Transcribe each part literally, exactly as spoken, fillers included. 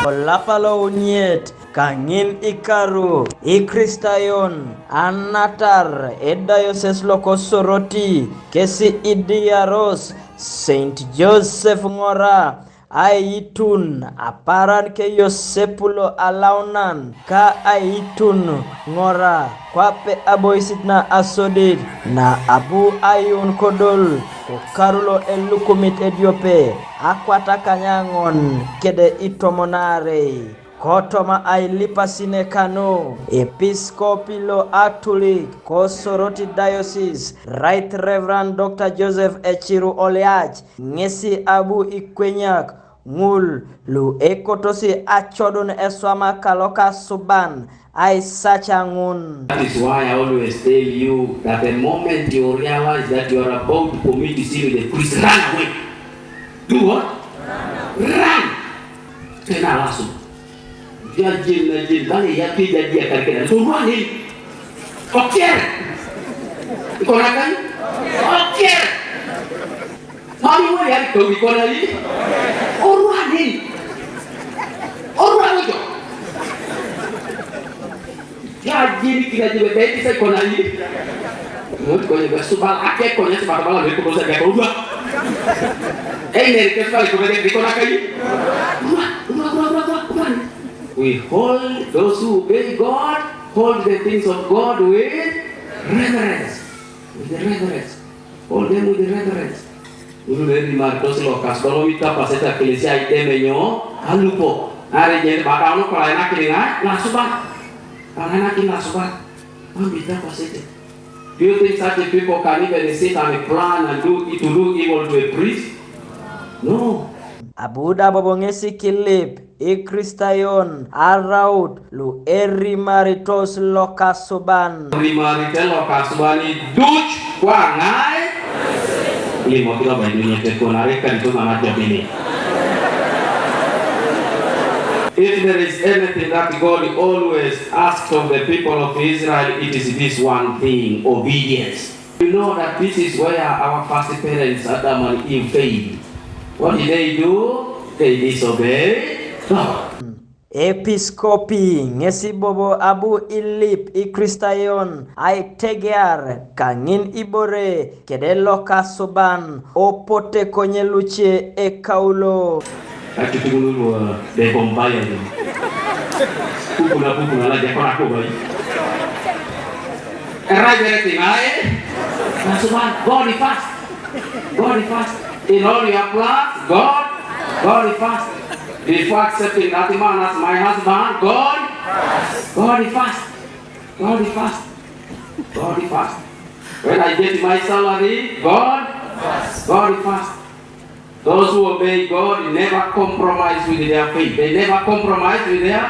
Olapa lo uniet, kaŋin ikaru Ikristayon anatar edayoses loko Soroti, kesi idiaros Saint Joseph Ŋora, aitun aparan ke Yosep lo alaunan, ka aitun Ŋora kwape aboisit na asodit, na abu ayun kodol kokaru lo elukumit ediope, akwata kanyaŋon kede itomonaarei. Kotoma ailipasine kanu, episkopi lo Atulik ko Soroti Diocese, Right Reverend Doctor Joseph Echiru Oliach, ŋesi abu ikwenyak ŋul lu ekotosi acodun eswama kalokasuban aisaca ŋun. That is why I always tell you that the moment you realize that you are about to commit sin with a priest, run away. Do what? Run. Tena lasu. Dia jin na jin, bale ya pija dia karikena. So run in. Okier. Ikonakan? Okier. Mami wali ya kau ikona yi. Oruan in. Oruan ojo. Ya jin kina jibe beti sa ikona yi. Mut konya ba subal ake konya subal bala be ko sa ga ko dua. Eh, ne ke subal ko be ko na kai. Rua, rua, rua, rua, rua, rua. We hold those who obey God, hold the things of God with reverence. With reverence. Hold them with reverence. Ulu leri martos lo kas dolo mita paseta kelesia iteme nyo alupo. Are jende bakano kolaina kilinga lasuba. Kolaina kin lasuba. Ambita pasete. Do you think such a people can even sit and plan and do, to do evil to a priest? No. Abu da bobo ŋesi kilip Ikristayon araut lu erimaritos lokasuban. Rimarite lokasuban iduc kwaŋai. Limo kilo bai dunia tekonare kan itu mana jabini. If there is anything that God always asked of the people of Israel, it is this one thing, obedience. You know that this is where our first parents, Adam and Eve, failed. What did they do? They disobeyed God. Episkopi ŋesi bobo abu ilip Ikristayon aitegear kaŋin ibore kede lokasuban opote konye luce ekaulo. Katutugunulwa de bombaya. Pupuna, pupuna la jakona kobai. Right, everything, aye? That's why God is first. God is first. In all your plans, God, God is first. Before accepting that man as my husband, God, God is first. God is first. God is first. When I get my salary, God, God is first. Those who obey God never compromise with their faith. They never compromise with their,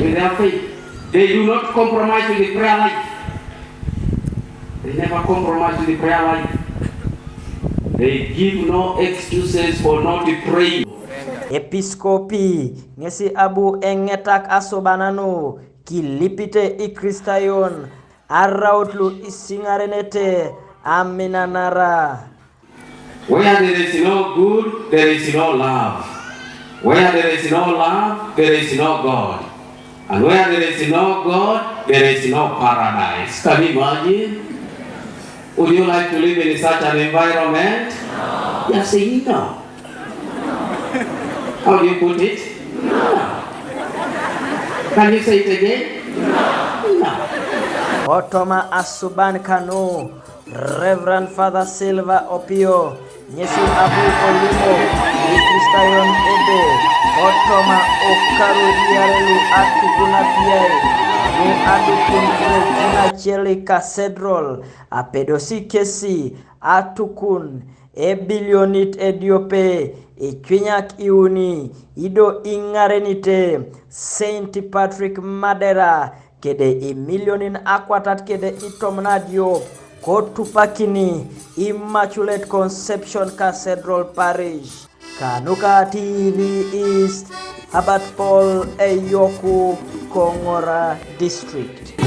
with their faith. They do not compromise with the prayer life. They never compromise with the prayer life. They give no excuses for not praying. Episkopi ŋesi abu eŋetak asubananu kilipite Ikristayon araut lu isiŋarenete aminanara. Where there is no good, there is no love. Where there is no love, there is no God. And where there is no God, there is no paradise. Can you imagine? Would you like to live in such an environment? You are saying no. How do you put it? No. Can you say it again? No. Kotoma asuban kanu, Reverend Father Silver Opio, ŋesi abu olimo Ikristayon ebe, kotoma okaru iarelu atukunapiai, nu adukun Regina Coeli Cathedral, apedosi kesi atukun ebilionit ediope, icwinyak iuni, ido iŋarenite Saint Patrick Madera, kede imilionin akwatat kede itomon adiop, kotupakini Immaculate Conception Cathedral Parish. Kanuka T V East, Herbert Paul Eyoku, Koŋora District.